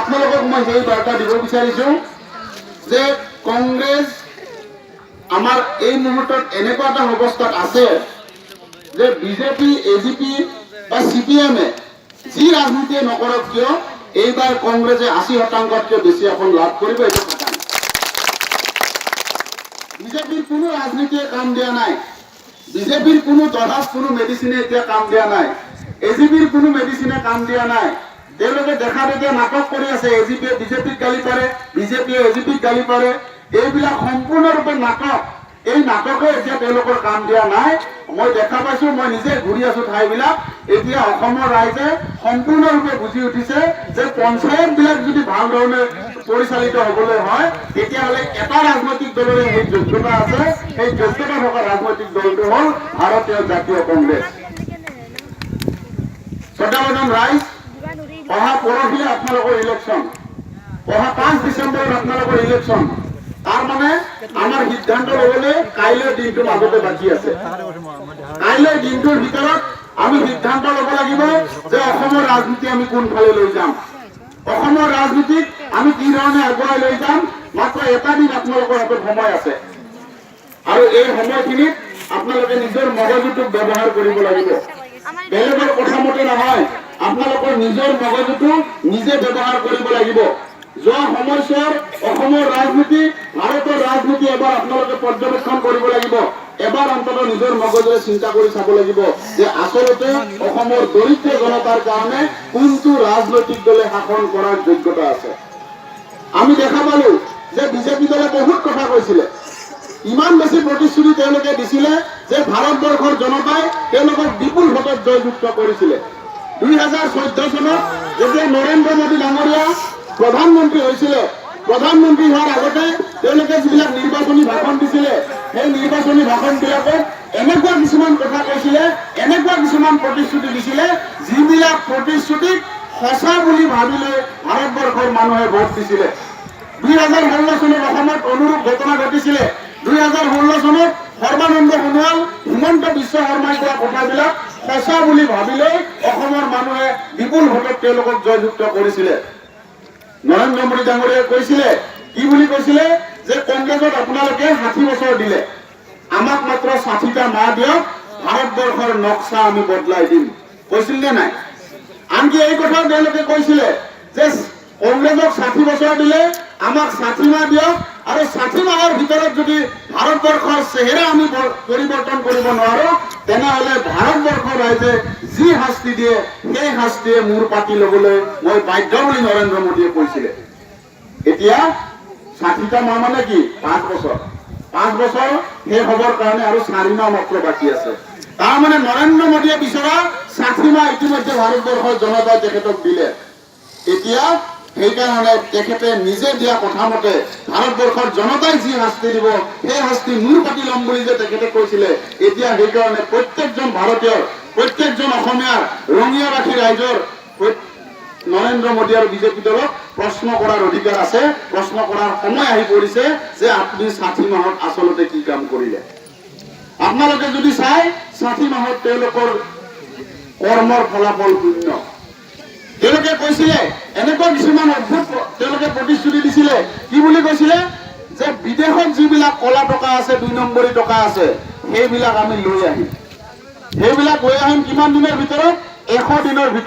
আপোনালোকক মই সেই বাৰ্তা দিব বিচাৰিছো যে কংগ্ৰেছ আমাৰ এই মুহূৰ্তত এনেকুৱা এটা অৱস্থাত আছে যে বিজেপি, এজিপি বা চিপিএমে যি ৰাজনীতিয়ে নকৰক কিয়, এইবাৰ কংগ্ৰেছে 80 শতাংশতকৈ বেছি আসন লাভ কৰিব, এইটো খাটাং। বিজেপিৰ কোনো ৰাজনীতিয়ে কাম দিয়া নাই। বিজেপিৰ কোনো দৰৱ, কোনো মেডিচিনে এতিয়া কাম দিয়া নাই। এজিপিৰ কোনো মেডিচিনে কাম দিয়া নাই। তেওঁলোকে দেখাত এতিয়া নাটক কৰি আছে। এজিপিয়ে বিজেপিক গালি পাৰে, বিজেপিয়ে এজিপিক গালি পাৰে। এইবিলাক সম্পূৰ্ণৰূপে নাটক। এই নাটকে এতিয়া তেওঁলোকৰ কাম দিয়া নাই। মই দেখা পাইছো, মই নিজে ঘূৰি আছো ঠাইবিলাক। এতিয়া অসমৰ ৰাইজে সম্পূৰ্ণৰূপে বুজি উঠিছে যে পঞ্চায়ত বিলাক যদি ভাল ধৰণে পৰিচালিত হবলৈ হয়, তেতিয়াহ'লে এটা ৰাজনৈতিক দলৰে সেই যোগ্যতা আছে। সেই যোগ্যতা থকা ৰাজনৈতিক দলটো হ'ল ভাৰতীয় জাতীয় কংগ্ৰেছ। শ্ৰদ্ধাভাজন ৰাইজ, অহা পৰহিলে আপোনালোকৰ ইলেকশ্যন। অহা 5 ডিচেম্বৰত আপোনালোকৰ ইলেকশ্যন। তাৰ মানে আমাৰ সিদ্ধান্ত ল'বলৈ কাইলৈ দিনটো মাজতে বাকী আছে। কাইলৈ দিনটোৰ ভিতৰত আমি সিদ্ধান্ত ল'ব লাগিব যে অসমৰ ৰাজনীতি আমি কোনফালে লৈ যাম, অসমৰ ৰাজনীতিক আমি কি ধৰণে আগুৱাই লৈ যাম। মাত্ৰ এটা দিন আপোনালোকৰ হাতত সময় আছে আৰু এই সময়খিনিত আপোনালোকে নিজৰ মগজুটোক ব্যৱহাৰ কৰিব লাগিব। বেলেগৰ কথা মতে নহয়, আপোনালোকৰ নিজৰ মগজুটো নিজে ব্যৱহাৰ কৰিব লাগিব। যোৱা সময়ছোৱাৰ অসমৰ ৰাজনীতি, ভাৰতৰ ৰাজনীতি এবাৰ আপোনালোকে পৰ্যবেক্ষণ কৰিব লাগিব। এবাৰ অন্ততঃ নিজৰ মগজুৰে চিন্তা কৰি চাব লাগিব যে আচলতে অসমৰ দৰিদ্ৰ জনতাৰ কাৰণে কোনটো ৰাজনৈতিক দলে শাসন কৰাৰ যোগ্যতা আছে। আমি দেখা পালো যে বিজেপি দলে বহুত কথা কৈছিলে। ইমান বেছি প্ৰতিশ্ৰুতি তেওঁলোকে দিছিলে যে ভাৰতবৰ্ষৰ জনতাই তেওঁলোকক বিপুল ভোটত জয়যুক্ত কৰিছিলে। 2014 চনত যেতিয়া নৰেন্দ্ৰ মোদী ডাঙৰীয়া প্ৰধানমন্ত্ৰী হৈছিলে, প্ৰধানমন্ত্ৰী হোৱাৰ আগতে তেওঁলোকে যিবিলাক নিৰ্বাচনী ভাষণ দিছিলে, সেই নিৰ্বাচনী ভাষণবিলাকত এনেকুৱা কিছুমান কথা কৈছিলে, এনেকুৱা কিছুমান প্ৰতিশ্ৰুতি দিছিলে, যিবিলাক প্ৰতিশ্ৰুতিক সঁচা বুলি ভাবি লৈ ভাৰতবৰ্ষৰ মানুহে ভোট দিছিলে। 2016 চনত অসমত অনুৰূপ ঘটনা ঘটিছিলে। 2016 চনত সৰ্বানন্দ সোণোৱাল, হিমন্ত বিশ্ব শৰ্মাই কোৱা কথাবিলাক সঁচা বুলি ভাবি লৈ অসমৰ মানুহে বিপুল ভোটত তেওঁলোকক জয়যুক্ত কৰিছিলে। নৰেন্দ্ৰ মোদী ডাঙৰীয়াই কৈছিলে, কি বুলি কৈছিলে যে কংগ্ৰেছত আপোনালোকে 60 বছৰ দিলে, আমাক মাত্ৰ 60টা মাহ দিয়ক, ভাৰতবৰ্ষৰ নক্সা আমি বদলাই দিম। কৈছিল নে নাই? আনকি এই কথাও তেওঁলোকে কৈছিলে যে কংগ্ৰেছক 60 বছৰ দিলে, আমাক 60 মাহ দিয়ক আৰু 60 মাহৰ ভিতৰত যদি ভাৰতবৰ্ষৰ চেহেৰা আমি পৰিৱৰ্তন কৰিব নোৱাৰো, তেনেহলে ভাৰতবৰ্ষৰ ৰাইজে যি শাস্তি দিয়ে, সেই শাস্তিয়ে মূৰ পাতি ল'বলৈ মই বাধ্য বুলি নৰেন্দ্ৰ মোদীয়ে কৈছিলে। এতিয়া 60টা মাহ মানে কি? 5 বছৰ। 5 বছৰ শেষ হ'বৰ কাৰণে আৰু 4 মাহ মাত্ৰ বাকী আছে। তাৰমানে নৰেন্দ্ৰ মোদীয়ে বিচৰা 60 মাহ ইতিমধ্যে ভাৰতবৰ্ষৰ জনতাই তেখেতক দিলে। এতিয়া সেইকাৰণে তেখেতে নিজে দিয়া কথা মতে ভাৰতবৰ্ষৰ জনতাই যি শাস্তি দিব, সেই শাস্তি মূৰ পাতি ল'ম বুলি যে তেখেতে কৈছিলে, এতিয়া সেইকাৰণে প্ৰত্যেকজন ভাৰতীয়ৰ, প্ৰত্যেকজন অসমীয়াৰ, ৰঙিয়াবাসী ৰাইজৰ নৰেন্দ্ৰ মোদী আৰু বিজেপি দলক প্ৰশ্ন কৰাৰ অধিকাৰ আছে। প্ৰশ্ন কৰাৰ সময় আহি পৰিছে যে আপুনি 60 মাহত আচলতে কি কাম কৰিলে? আপোনালোকে যদি চাই, 60 মাহত তেওঁলোকৰ কৰ্মৰ ফলাফল শূন্য। তেওঁলোকে কৈছিলে, এনেকুৱা কিছুমান অদ্ভুত তেওঁলোকে প্ৰতিশ্ৰুতি দিছিলে। কি বুলি কৈছিলে যে বিদেশত যিবিলাক কলা টকা আছে, দুই নম্বৰী টকা আছে, সেইবিলাক আমি লৈ আহিম। সেইবিলাক লৈ আহিম কিমান দিনৰ ভিতৰত? 100 দিনৰ ভিতৰত।